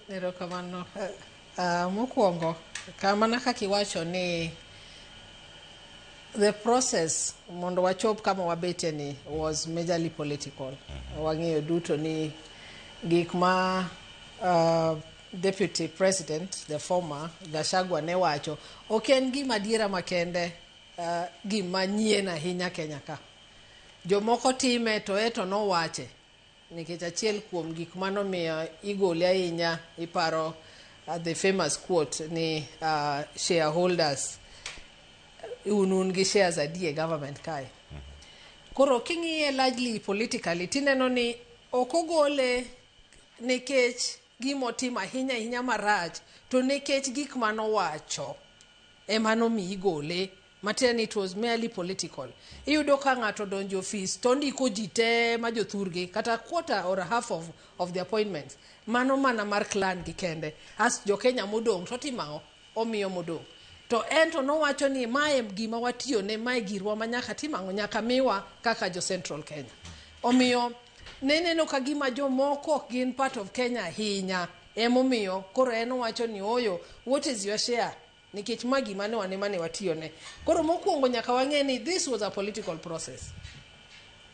Erokamano. Mokwongo, kamana kaka iwacho ni the process mondo wachop kama wabete ni was majorly political. Wang'eyo duto ni gik ma deputy president, the former Gachagua, ne wacho ok en gima adiera makende, gima nyien ahinya Kenya ka. Jomoko time to eto nowache nikech achiel kuom gik manomiyo igole ahinya, iparo the famous quote ni shareholders, un gi shares adi e government kae. Koro king'iye largely politically, tineno ni ok ogole nikech gimotimo ahinya ahinya marach, to nikech gik manowacho ema nomiyo igole, matiende ni it was merely political. Iyudo ka ng'ato donjo e ofis to ondiko ji te ma jothurgi, kata quarter or half of the appointments mano mana mar clan gi kende, as jokenya modong' to timo ang'o? Omiyo modong'. To en to nowacho ni mae gima watiyone, mae girwa ma nyaka tim ang'o, nyaka miwa kaka jo Central Kenya. Omiyo ne neno ka gima jomoko ok gin part of Kenya ahinya, emomiyo koro en owacho ni oyo, what is your share? Nikech ma gima ne wane mane watiyone. Koro mokwongo nyaka wang'e ni this was a political process.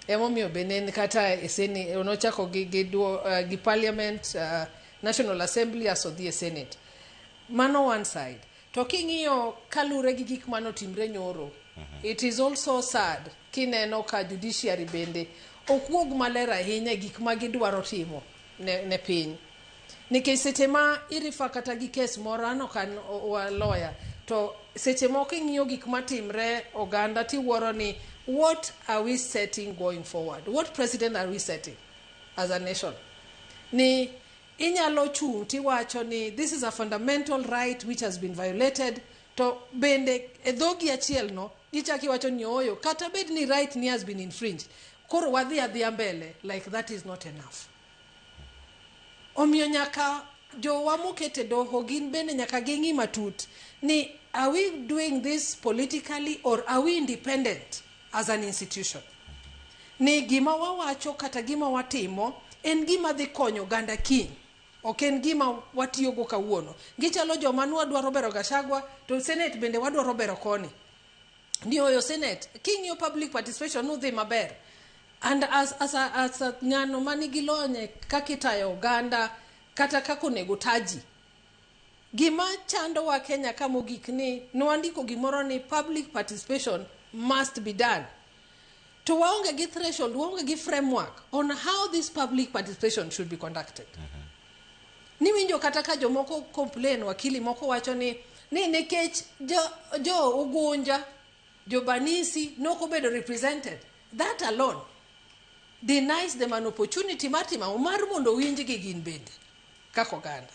Emomiyo be ne en kata e Senate, nochako gi parliament, National Assembly, aso dhi e Senate. Mano one side. To king'iyo kalure gi gik manotimre nyoro, it is also sad kineno ka judiciary bende ok wuog maler ahinya e gik ma gidwaro timo ne piny. Nikech seche ma irifa kata gi kes moro, an ok an wa lawyer, to seche moko ing'iyo gik matimre oganda tiwuoro ni what are we setting going forward? What precedent are we setting as a nation? Ni inyalo chung' tiwacho ni this is a fundamental right which has been violated, to bende e dhogi achiel no ichako iwacho ni ooyo, kata bed ni right ni has been infringed, koro wadhi adhiya mbele, like that is not enough. Omiyo nyaka jowa moket e doho gin bende nyaka ging'i matut ni are we doing this politically or are we independent as an institution? Ni gima wawacho kata gima watimo en gima dhi konyo oganda kiny, ok en gima watiyogo kawuono. Gichalo joma nwadwaro bero Gachagua to Senate bende wadwaro bero koni. Ni oyo Senate, king'iyo public participation nudhi maber. And as a ng'ano manigi lony e kaka itayo oganda kata kaka onego taji. Gima chandowa Kenya ka mogik ni nwandiko gimoro ni public participation must be done. To waonge gi threshold, waonge gi framework on how this public participation should be conducted. Niwinjo kata ka jomoko complain, wakili moko wacho ni nikech jo Ugunja, jo Banisi nokobedo represented. That alone denies them an opportunity mar timo ang'o? Mar mondo owinjgi gin bende kaka oganda.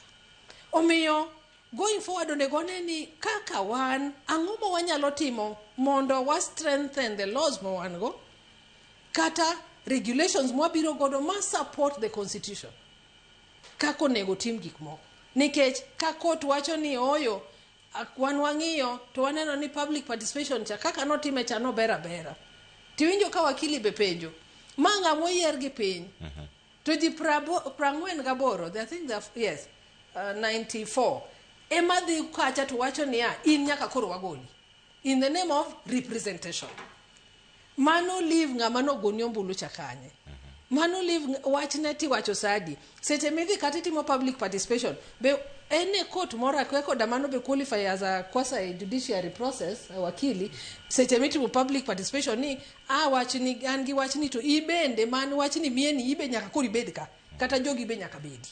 Omiyo going forward onego wane ni kaka wan ang'o ma wanyalo timo mondo wa strengthen the laws ma wan go kata regulations mwabiro godo ma support the constitution kaka onego tim gik moko. Nikech ka court wacho ni oyo, wan wang'iyo to waneno ni public participation cha kaka notime cha nober abera, tiwinjo ka wakili be penjo ma ng'ama oyier gi piny to ji 48, I think they are, yes, 94 ema dhi kacha to wacho niya in nyaka koro wagoli in the name of representation. Mano leave ng'ama nogoni ombulu cha kanye? Mano leave wachne tiwacho sadi seche midhi kata itimo public participation be en e court moro akwe koda mano be qualify as a quasi judiciary process. Wakili, seche mitimo public participation ni a wachni an gi wachni to ibende man wachni mieni ibe nyaka koro ibed ka kata jogi be nyaka bedi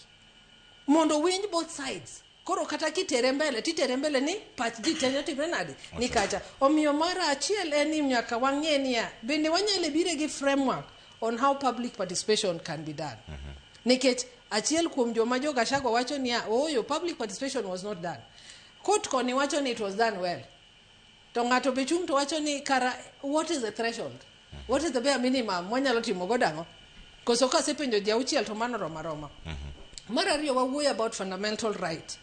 mondo winj both sides. Koro kata kitere mbele titere mbele ni pach ji te otimre nade ni kacha. Omiyo mar achiel en ni nyaka wang'e niya bende wanyalo bire gi framework on how public participation can be done, nikech achiel kuom joma jo Gachagua wacho niya ooyo, public participation was not done. Court koni wacho ni it was done well, to ng'ato be chung' to wacho ni kara what is the threshold, what is the bare minimum mwanyalo timo godo ang'o? Koso kasepenjo ji auchiel to mano roma roma. Mar ariyo, wawuoyo about fundamental right,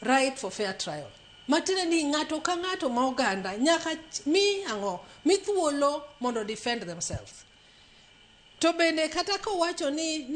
right for fair trial, matiende ni ng'ato ka ng'ato ma oganda nyaka mi ang'o, mi thuolo mondo defend themselves. To bende kata kowacho ni